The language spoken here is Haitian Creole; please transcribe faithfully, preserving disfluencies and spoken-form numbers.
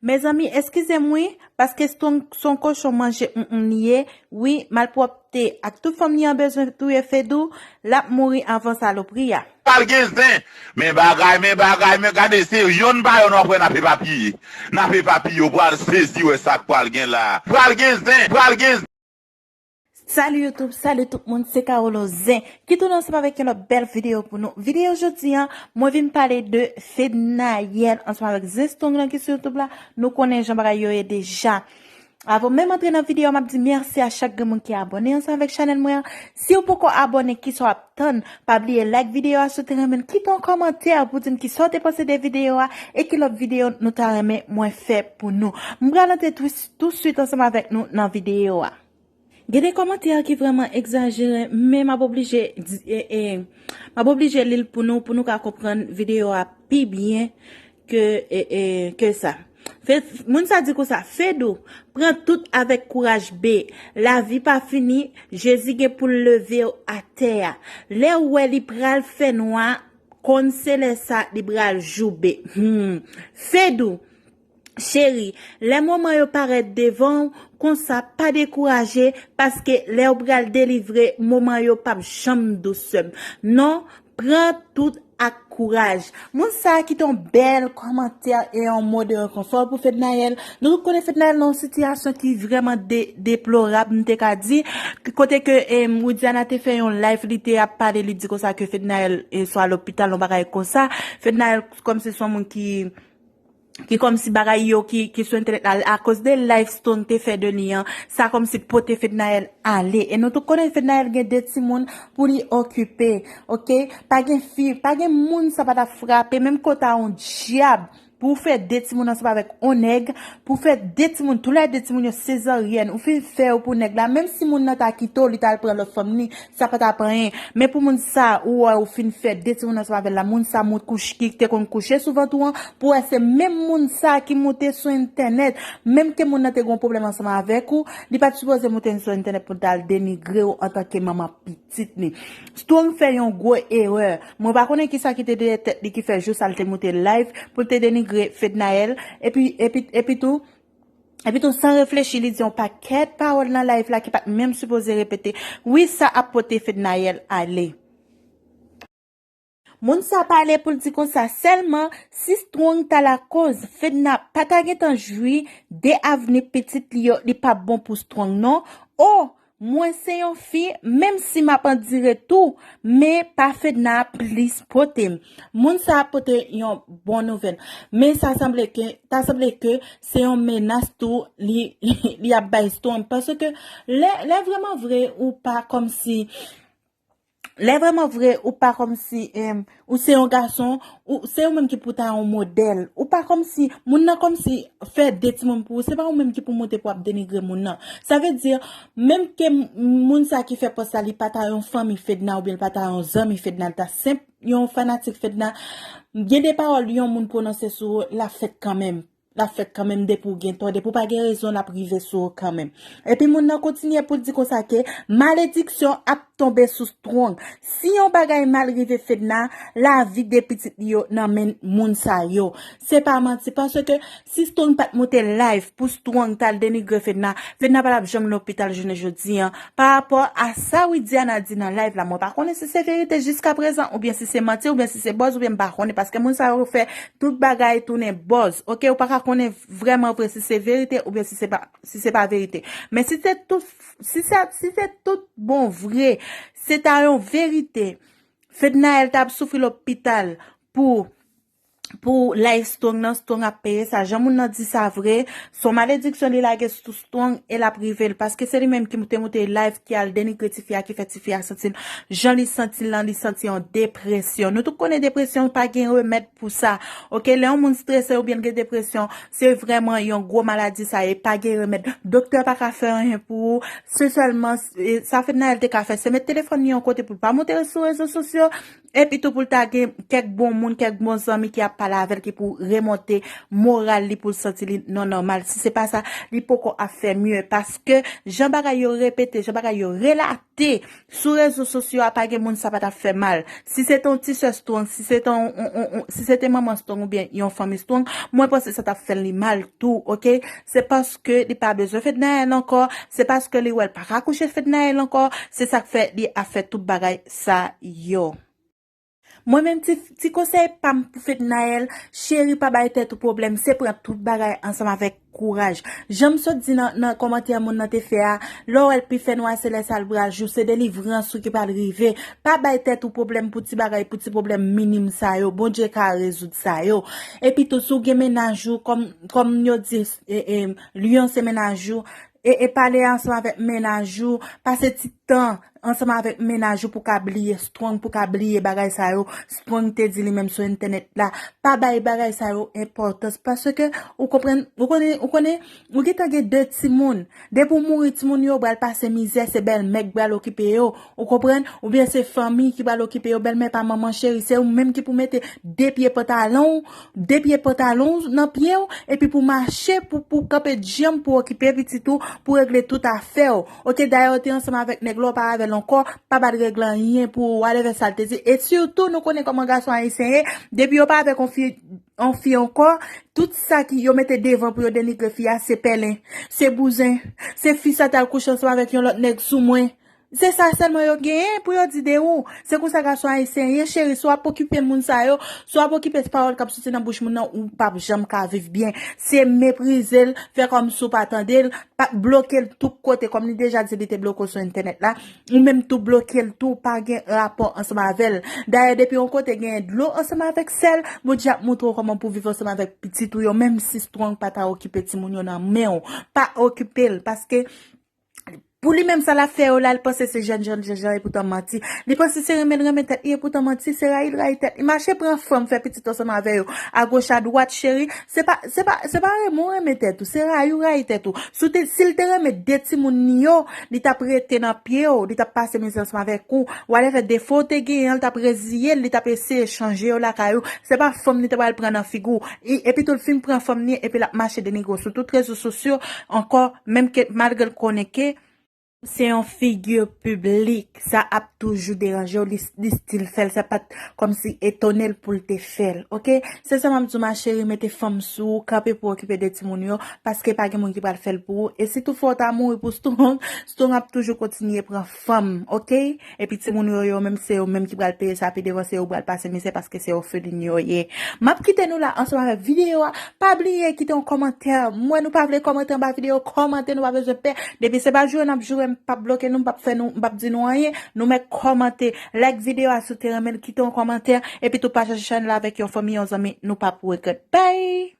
Mezanmi, eskize m wi, paske Strong se yon kochon manje mm li ye. Wi, malpwòpte ak tout fanm li an bezwen touye Fedou, l ap mouri anvan salopri a. Pral gen zen. Men bagay, men bagay, men gade, se yonn pa yonn w ap wè n ap epapiye. N ap epapiye, w pral sezi wè sa k pral gen la. Pral gen zen, pral gen zen. Salut YouTube, salut tout moun, se Carolo Zen ki tounen ansanm avèk yon lòt bèl videyo pou nou. Videyo jodi an, mwen vin pale de Fednaelle ansanm avèk Zen Strong nan ki sou YouTube la. Nou konnen jan bagay yo ye deja. Avan menm antre nan videyo a, m ap di mèsi a chak grenn moun ki abòne ansanm avèk chanèl mwen an. Si w poko abòne, kisa w ap tann? Pa bliye like videyo a si w te renmen l, kite yon kòmantè pou di m kisa w te panse de videyo a e ki lòt videyo nou ta renmen mwen fè pou nou. M pral antre tou, tou swit ansanm avèk nou nan videyo a. Gen de kòmantè ki vrèman egzajere, men m ap oblije di, e, e, m ap oblije li l pou nou, pou nou ka konprann videyo a pi byen ke, e, e, ke sa. Fe-, moun sa di konsa, Fedou, pran tout avèk kouraj, be. Lavi pa fini, Jezi gen pou l leve w atè a. Lè w wè li pral fè nwa, konn se lè sa li pral jou, be. Hmm. Fedou, cheri, lè moman yo parèt devan w, konsa pa dekouraje, paske lè w pral delivre, moman yo p ap janm dous, sè m. Non, pran tout ak kouraj. Moun sa a kite yon bèl kòmantè e yon mo de rekonfò pou Fednaelle. Nou tout konnen Fednaelle nan yon sitiyasyon ki vrèman de-, deplorab, m te ka di. Kote ke, em, Widiana te fè yon live, li te ap pale, li di konsa ke Fednaelle, e, swa lopital, yon bagay konsa. Fednaelle, kòmsi se yon moun ki ki kòmsi bagay yo ki, ki sou entènèt la, akoz de live Strong te fè de li an, sa kòmsi pote Fednaelle ale. E nou tout konnen Fednaelle gen de timoun pou li okipe, oke? Pa gen fi, pa gen moun sa pa t ap frape, menm ke w ta yon dyab, pou w fè de timoun ansanm avèk yon nèg, pou w fè de timoun, toulède timoun yo sezaryèn, ou fin fè yo pou nèg la, menm si moun nan ta kite w, li t al pran lòt fanm li, sa pa t ap anyen. Men pou moun sa, ou wè ou fin fè de timoun ansanm avè l la, moun sa mout kouch, ki te konn kouche sou vant ou an, pou wè se menm moun sa ki moute sou entènèt, menm ke moun nan te gen yon pwoblèm ansanm avèk ou, li pa t sipoze moute sou entènèt pou l ta al denigre w antanke manman pitit li. Strong fè yon gwo erè. Mwen pa konnen kisa ki te dèyè tèt li ki fè jou sa l te moute live pou l te denigre Fednaelle. Epi, epi, epi tou, Epi tou, san reflechi, li di yon pakèt pawòl nan live la ki pa t menm sipoze repete. Wi, sa ap pote Fednaelle ale. Moun sa pale pou l di konsa, sèlman si Strong ta lakoz, Fedna pa ta gentan jwi de avni pitit li yo, li p ap bon pou Strong non. O, mwen se yon fi, menm si m ap andire tou, men pa Fedna plis pote m. Moun sa pote yon bon nouvèl. Men sa sanble ke, ta sanble ke se yon menas tou li, li ap bay Strong. Paske lè, lè vrèman vre ou pa kòmsi, lè vrèman vre ou pa kòmsi, em, ou se yon gason, ou se ou menm ki pou ta yon modèl. Ou pa kòmsi, moun nan kòmsi fè de timoun pou ou, se pa ou menm ki pou monte pou ap denigre moun nan. Sa vle di, menm ke m-, moun sa ki fè pòs la, li pa ta yon fanmi Fedna oubyen li pa ta yon zanmi Fedna, li ta senp yon fanatik Fedna, gen de pawòl yon moun pwononse sou ou, l ap fèt kanmenm. L ap fèt kanmenm, depi w gen tò, depi w pa gen rezon, l ap rive sou ou kanmenm. Epi moun nan kontinye pou l di konsa ke malediksyon ap tonbe sou Strong. Si yon bagay mal rive Fedna, lavi de pitit li yo nan men moun sa yo. Se pa manti, paske si Strong pa t moute live pou Strong t al denigre Fedna, Fedna pa t ap janm lopital jounen jodi an. Pa rapò a sa Widiana di nan live la, mwen pa konnen si se verite jiskaprezan, oubyen si se manti, oubyen si se buzz, oubyen m pa konnen, paske moun sa yo fè tout bagay tounen buzz. Oke, ou pa ka konnen vrèman vre si se verite oubyen si se pa, si se pa verite. Men si se tout, si se, si se tout bon vre, se ta yon verite. Fednaelle t ap soufri lopital pou, pou live Strong nan, Strong ap peye sa. Jan moun nan di sa vre, se yon malediksyon li lage sou Strong e l ap rive l. Paske se li menm ki te moute live, ki al denigre tifi a, ki fè tifi a santi l jan li santi l lan, li santi yon depresyon. Nou tout konnen depresyon pa gen remèd pou sa. Oke, lè yon moun strese oubyen l gen depresyon, se vrèman yon gwo maladi sa ye, pa gen remèd. Doktè pa ka fè anyen pou ou. Se sèlman, e, sa Fednaelle te ka fè, se met telefòn li yon kote pou l pa monte sou rezo sosyo, epi tou pou l ta gen kèk bon moun, kèk bon zanmi ki ap pale avè l ki pou remonte moral li pou l santi li non nòmal. Si se pa sa, li poko ap fè mye. Paske jan bagay yo repete, jan bagay yo relate sou rezo sosyo a, pa gen moun sa pa t ap fè mal. Si se te yon ti sè strong, si se te yon, yon, yon, yon, si se te manman strong oubyen yon fanmi strong, mwen panse sa t ap fè li mal tou, oke? Se paske li pa bezwen Fednaelle ankò, se paske li wè l pa ka kouche Fednaelle ankò, se sa k fè li ap fè tout bagay sa yo. Mwen menm, ti, ti konsèy pa m pou Fednaelle, cheri, pa bay tèt ou pwoblèm, se pran tout bagay ansanm avèk kouraj. Jan m sot di nan, nan kòmantè moun nan te fè a, lè w wè l pi fè nwa, se lè sa l pral jou, se delivrans ou ki pral rive. Pa bay tèt ou pwoblèm pou ti bagay, pou ti pwoblèm minim sa yo. Bondye ka rezoud sa yo. Epi tou, si w gen mennaj ou, kòm, kòm yo di, e, e, Lyon se mennaj ou, e, e pale ansanm avèk mennaj ou, pase ti tan ansanm avèk mennaj ou pou ka bliye strong, pou ka bliye bagay sa yo, strong te di li menm sou entènèt la. Pa bay bagay sa yo enpòtans, paske ou konprann, ou konnen, ou konnen, ou gentan gen de timoun. Depi w mouri, timoun yo pral pase mizè, se bèlmè k pral okipe yo. Ou konprann? Oubyen se fanmi ki pral okipe yo. Bèlmè pa manman cheri, se ou menm ki pou mete de pye pantalon w, de pye pantalon w nan pye w, epi pou mache, pou, pou kanpe djanm, pou okipe pitit ou, pou regle tout afè w. Oke, dayè w te ansanm avèk nèg la, w pa avè l ankò, pa bat règle anyen pou ou, whatever sa l te di. E sitou, nou konnen kòman gason ayisyen ye, depi yo pa avèk yon fi, yon fi ankò, tout sa ki yo mete devan pou yo denigre fi a, se pèlen, se bouzen, se fi sa t al kouche ansanm avèk yon lòt nèg sou mwen. Se sa sèlman yo genyen pou yo di de ou. Se konsa gason ayisyen ye, cheri. Si w ap okipe moun sa yo, si w ap okipe pawòl k ap soti nan bouch moun nan, ou p ap janm ka viv byen. Se meprize l, fè kòmsi w pa tande l, pa, bloke l tout kote, kòm li deja di li te bloke w sou entènèt la. Ou menm tou bloke l tou, pa gen rapò ansanm avè l. Dayè, depi yon kote genyen dlo ansanm avèk sèl, Bondye ap montre w kòman pou viv ansanm avèk pitit ou yo, menm si strong pa ta okipe timoun yo nan men w. Pa okipe l, paske pou li menm sa l ap fè yo la, li panse se jèn, jèn, jèn, jèn, epoutan manti. Li panse se renmen l renmen tèt li, epoutan manti, se rayi l rayi tèt li. Mache pran fanm, fè pitit ansanm avè yo. Agoch, adwat, cheri. Se pa, se pa, se pa renmen w renmen tèt ou, se rayi w rayi tèt ou. Si w te, si l te renmen de timoun li yo, li t ap rete nan pye w, li t ap pase mizè ansanm avèk ou. Whatever defo w te genyen an, li t ap reziye l, li t ap eseye chanje yo lakay ou. Se pa fanm li te pral pran nan figi w. E, epi tou l fin pran fanm li, epi l ap mache denigre w sou tout rezo sosyo ankò, menm ke, malgre l konnen ke se yon figi piblik, sa ap toujou deranje w, li, li still fè l, sa pa t kòmsi etone l pou l te fè l, oke? Se sa m ap di w, ma chérie, mete fanm sou ou, kanpe pou okipe de timoun yo, paske pa gen moun ki pral fè l pou ou. E si toutfwa w ta mouri pou Strong, Strong ap toujou kontinye pran fanm, oke? Epi timoun yo, yo menm, se yo menm ki pral peye sa pi devan, se yo pral pase mizè paske se òfelin yo ye. M ap kite nou la ansanm avèk videyo a. Pa bliye kite yon kòmantè. M wè nou pa vle kòmante anba videyo, kòmante, nou pa bezwen pè. Depi se pa joure n ap joure, m p ap bloke nou, m p ap fè nou, m p ap di nou anyen. Nou mèt kòmante, like videyo a si w te renmen l, kite yon kòmantè, epi tou pataje channel la avèk yon fanmi, yon zanmi, nou p ap regrèt. Bye!